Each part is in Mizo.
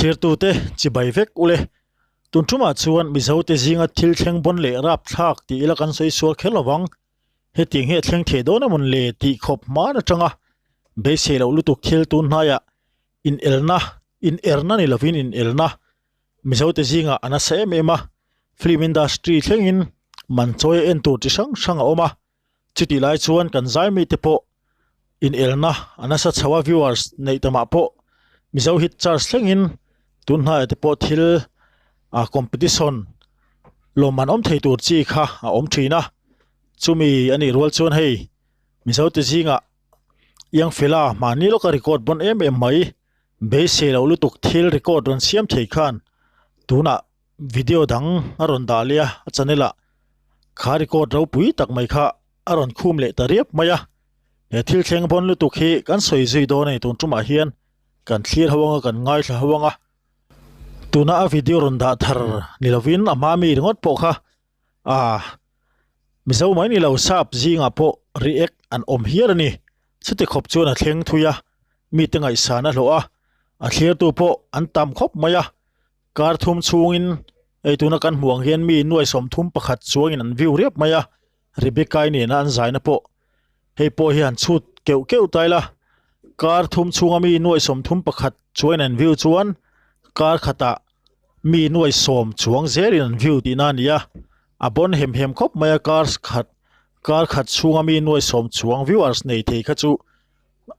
Thlirtute chibai vek ule. Tun tumah chuan Mizote zinga thil thleng bawn leh rapthlak tih ila kan sawi sual kher lovang. Hetiang hi a thleng thei dawn emawn le tih khawp hman atanga beisei loh lutuk thil tun hnaiah inelna, inerna ni lovin inelna Mizote zingah a nasa em em a. Film industry thlengin man chawi a en tur chi hrang hrang a awm a. Chutih lai chuan kan zai mite pawh inelna a nasa chho a viewers neih tamah pawh Mizo hit charge thlengin tun hnaiah te pawh thil ah competition lawmman awm thei tur chi kha a awm thin a chumi a nih rual chuan hei Mizo te zingah Iangfela mahni lawka record bawn em em mai beisei loh lutuk thil record rawn siam thei khan tunah video dang a rawn dah leh a a channel ah kha record ropui tak mai kha a rawn khum leh ta riap mai a he thil thleng bawn lutuk hi kan sawi zui dawn a ni tun tumah hian kan thlir ho anga kan ngaithla ho anga tuna a video rawn dah thar ni lovin a hma mi ringawt pawh kha ah mizo mai ni lo sap zingah pawh react an awm hial a ni chuti khawp chuan a thleng thui a mite ngaihsan a hlawh a a thlirtu pawh an tam khawp mai a. Kar thum chhungin hei tuna kan hmuh ang hian mi nuai 31 chuangin an view riap mai a, Rebecca-i nena an zaina pawh hei pawh hi han chhut keuh keuh ta ila, kar thum chhunga mi nuai 31 chuangin an view chuan kar khatah mi nuai 10 chuang zelin an view tihna a ni a, a bawn hem hem khawp mai a kar khat kar khat chhunga mi nuai 10 chuang viewers nei thei kha chu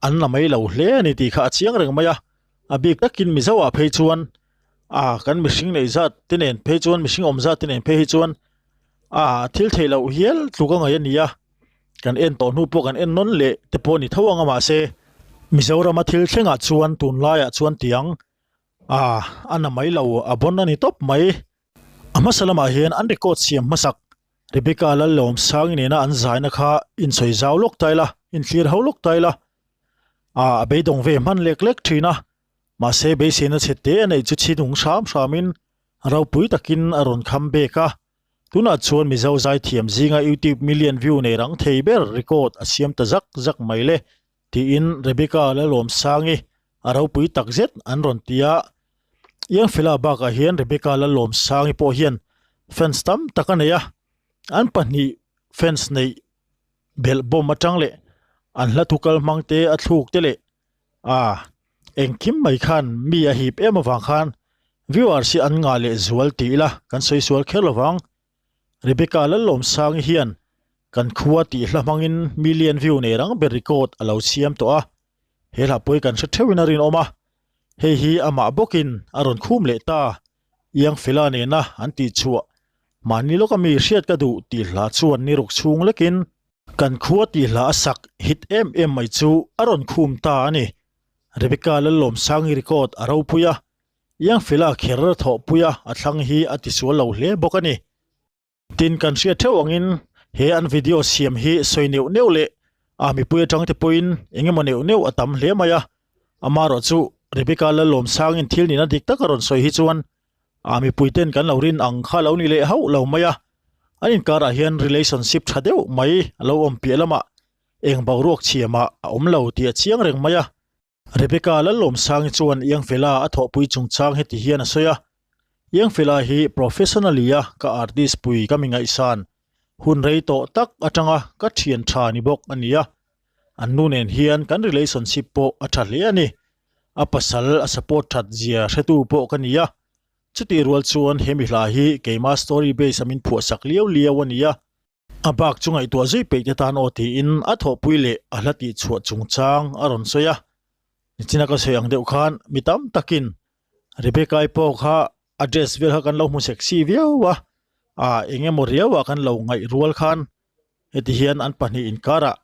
an la mai lo hle a ni tih kha a chiang reng mai a. A bik takin Mizo ah phei chuan ah kan mihring neih zat te nen phei chuan mihring awm zat te nen phei hi chuan ah thil theih loh hial tluk a ngaih a ni a kan en tawh hnu pawh kan en nawn leh te pawh a ni tho ang a mahse Mizorama thil thlengah chuan tunlaiah chuan tiang ah a na mai lo a bawn a ni tawp mai. A hmasa lamah hian an record siam hmasak Rebecca Lallawmsangi nena an zaina kha insawi zau lawk ta ila, inthlir ho lawk ta ila, ah a beidawng ve hman lek lek thin a, mahse beiseina chhe te a neih chu chhi nung hram hramin ropui takin a rawn kham bek a, tunah chuan Mizo zaithiam zinga YouTube million view nei rang thei ber record a siam ta zak zak mai le tiin Rebecca Lallawmsangi a ropui tak zet an rawn ti a, Iangfela bakah hian Rebecca Lallawmsangi pawh hian fans tam tak a nei a, an pahnih fans neih belh bawm atang leh an hla thu kal hmang te a thluk te leh ah engkim mai khan mi a hip em avang khan viewers hi an ngah leh zual tih ila kan sawi sual kher lovang. Rebecca Lallawmsangi hian kan khua tih hla hmangin million view nei rang ber record a lo siam tawh a, he hla pawh hi kan hre theuhin a rinawm a, hei hi amah bawkin a rawn khum leh ta, Iangfela nena an tih chhuah mahni lawka mi hriat ka duh tih hla chuan ni ruk chhung lekin kan khua tih hla a sak hit em em mai chu a rawn khum ta a ni. Rebecca Lallawmsangi record a ropui a, Iangfela kher thawhpui a a thlang hi a tisual lo hle bawk a ni. Tin, kan hriat theuh angin he an video siam hi sawi neuh neuh leh a mipui atang te pawhin eng emaw neuh neuh a tam hle mai a. Amaherawh chu Rebecca Lallawmsangin thil nihna dik taka rawn sawi hi chuan a mipui ten kan lo rin ang kha lo ni leh hauh lo mai a. An inkarah hian relationship tha deuh mai a lo awm piah lamah eng boruak chhiamah a awm lo tih a chiang reng mai a. Rebecca Lallawmsangi chuan Iangfela a thawhpui chungchang heti hian a sawi a, Iangfela hi professionally a ka artist pui ka mi ngaihsan hun rei tawh tak atanga ka thian tha ni bawk a ni a, an nu nen hian kan relationship pawh a tha hle a ni. A pasal a support that zia hretu pawh ka ni a, chutih rual chuan he mi hla hi keima story base a min phuahsak liau liau a ni a, A bak chu ngaihtuah zui peih te tan aw tiin a thawhpui leh a hla tih chhuah chungchang a rawn sawi a. Nichina ka sawi ang deuh khan mi tam takin Rebecca-i pawh kha a dress vel kha kan lo hmu sexy viau a, ah eng emaw riau ah kan lo ngaih rual khan heti hian an pahnih inkarah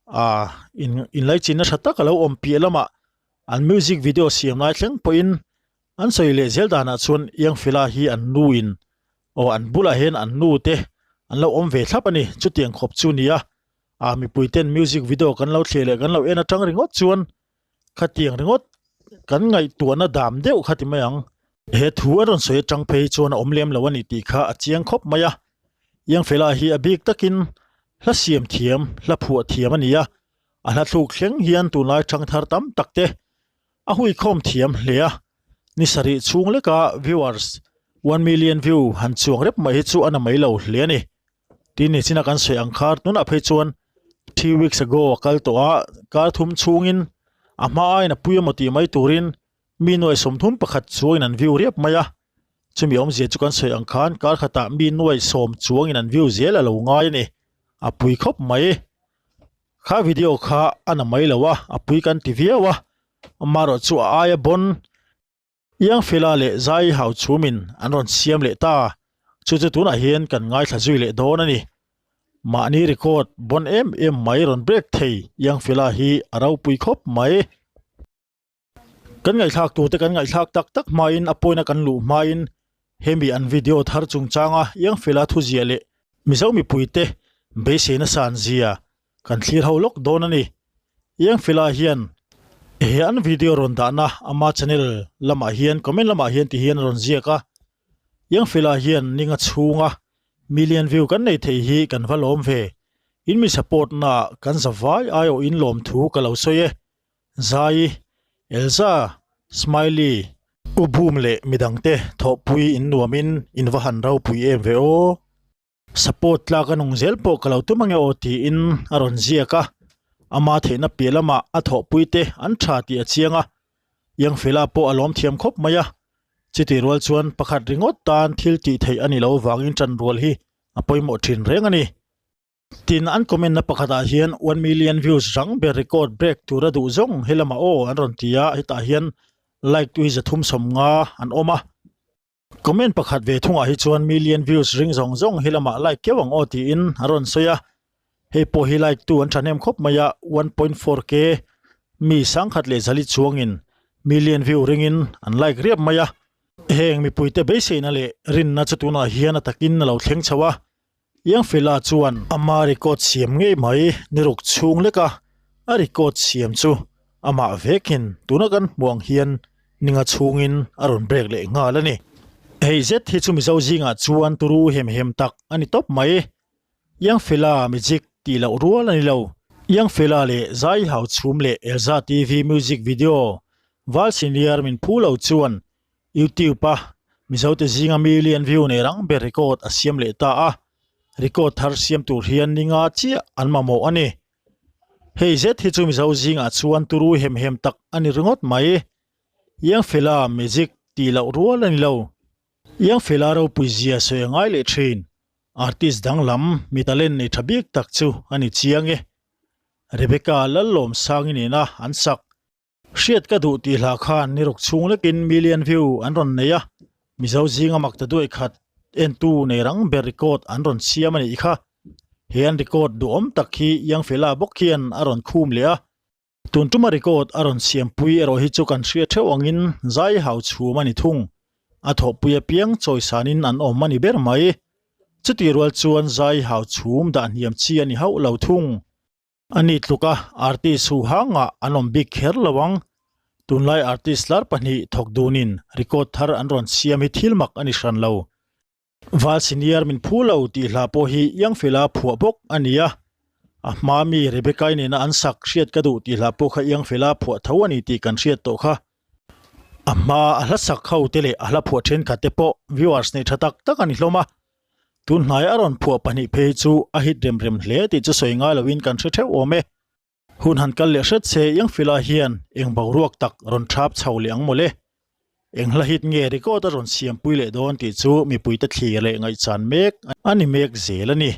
ah in inlaichinna tha tak a lo awm piah lamah an music video siam lai thleng pawhin An sawi leh zel danah chuan Iangfela hi an nu in aw an bulah hian an nu te an lo awm ve thlap a ni, chutiang khawp chu nia ah mipui ten music video kan lo thlir leh kan lo en atang ringawt chuan khatiang ringawt kan ngaihtuahna dam deuh kha ti mai ang. He thu a rawn sawi atang phei chuan a awm lem lo a ni tih kha a chiang khawp mai a, Iangfela hi a bik takin hla siam thiam, hla phuah thiam a ni a, a hla thluk thleng hian tunlai thangthar tam tak te A huikhawm thiam hle a. Ni sarih chhung leka viewers 1 million view han chuang rep mai hi chu a na mai lo hle a ni. Tin ni china kan sawi ang khar tunah phei chuan 3 weeks ago a kal tawh a, kar thum chhungin a hma aiin a pui emaw tih mai turin mi nuai 31 chuangin an view riap mai a. Chumi awmzia chu kan sawi ang khan kar khatah mi nuai sawm chuangin an view zel a lo ngai a ni. A pui khawp mai. Kha video kha a na mai lo a, a pui kan ti viau a. Amaherawh chu a aia bawn Iangfela leh Zai Hau chhumin an rawn siam leh ta. Chu chu tunah hian kan ngaithla zui leh dawn a ni. Mahni record bawn em em mai rawn break thei Iangfela hi a ropui khawp mai. Kan ngaihthlak turte kan ngaihthlak tak tak hmain a pawina kan luh hmain hemi an video thar chungchanga Iangfela thuziah leh Mizo mipuite beiseina san zia kan thlir ho lawk dawn a ni. Iangfela hian he an video rawn dahna ama channel lamah hian comment lamah hian ti hian a rawn ziak a, Iangfela hian ninga chhunga million view kan nei thei hi kan va lawm ve, in mi support naah kan zavai aiawhin lawmthu ka lo sawi e. Zai, Elza, Smiley, U Boom leh midangte thawhpui in nuamin in va han ropui em ve aw. Support tlak a nung zel pawh ka lo tum ange aw tiin a rawn ziak a, ama theihna piah lamah a thawhpui te an tha tih a chiang a, Youngfella pawh a lawm thiam khawp mai a, chutih rual chuan pakhat ringawt tan thil tih theih a ni lo vangin ṭanrual hi a pawimawh ṭhin reng a ni. Tin, an comment na pakhatah hian 1 million views rang ber record break tura duh zawng he lamah aw an rawn ti a, hetah hian like tu hi 350 an awm a. Comment pakhat ve thungah hi chuan million views ring zawng zawng he lamah like keuh ang aw tiin a rawn sawi a. Hei pawh hi like tu an thahnem khawp mai a, 1.4 k mi 1100 chuangin million view ringin an like riap mai a. Heng mipuite beiseina leh rinna chu tunah hian a takin a lo thleng chho a. Iangfela chuan ama record siam ngei mai ni ruk chhung lek a, a record siam chu amah vekin tuna kan hmuh ang hian ninga chhungin a rawn break leh nghal a ni. Hei zet hi chu Mizo zingah chuan turu hem hem tak a ni tawp mai. Iangfela magic tih loh rual a ni lo. Iangfela leh Zai Hau Chhum leh Elza TV music video Val Senior min phu lo chuan YouTube a Mizote zinga million view nei rang ber record a siam leh ta a, record thar siam tur hian ni nga chiah an mamawh a ni. Hei zet hi chu Mizo zingah chuan turu hem hem tak a ni ringawt mai. Iangfela magic tih loh rual a ni lo. Iangfela ropui zia sawi a ngai leh thin. Artist danglam mi talent nei tha bik tak chu a ni chiang e. Rebecca Lallawmsangi nena an sak. Hriat ka duh tih hla khan ni ruk chhung lekin million view an rawn nei a, Mizo zinga mak ta duai khat entu nei rang ber record an rawn siam a nih kha. He an record duhawm tak hi Iangfela bawk hian a rawn khum leh a. Tun tuma record a rawn siampui erawh hi chu kan hria theuh angin zai hau chhum a ni thung. A thawhpui apiang chawisanin an awm a ni ber mai. Chutih rual chuan zai hau chhum dah hniam chi a ni hauh lo thung. A ni tluka artist hu hangah an awm bik kher lo ang. Tunlai artist lar pahnih thawk dunin record thar an rawn siam hi thil mak a ni hran lo. Val senior min phu lo tih hla pawh hi Iangfela phuah bawk a ni a. A hma mi Rebecca-i nena an sak hriat ka duh tih hla pawh kha Iangfela phuah tho a ni tih kan hriat tawh kha. A hma a hla sak ho te leh a hla phuah thenkhat te pawh viewers nei tha tak tak a ni hlawm a. Tun hnai a rawn phuah pahnih phei chu a hit rem rem hle tih chu sawi ngai loin kan hre theuh awm e. Hun han kal leh hret se Iangfila hian eng boruak tak rawn thap chho leh ang mawle. Eng hla hit nge record a rawn siampui leh dawn tih chu mipuite thlir leh ngaihchan mek a ni mek zel a ni.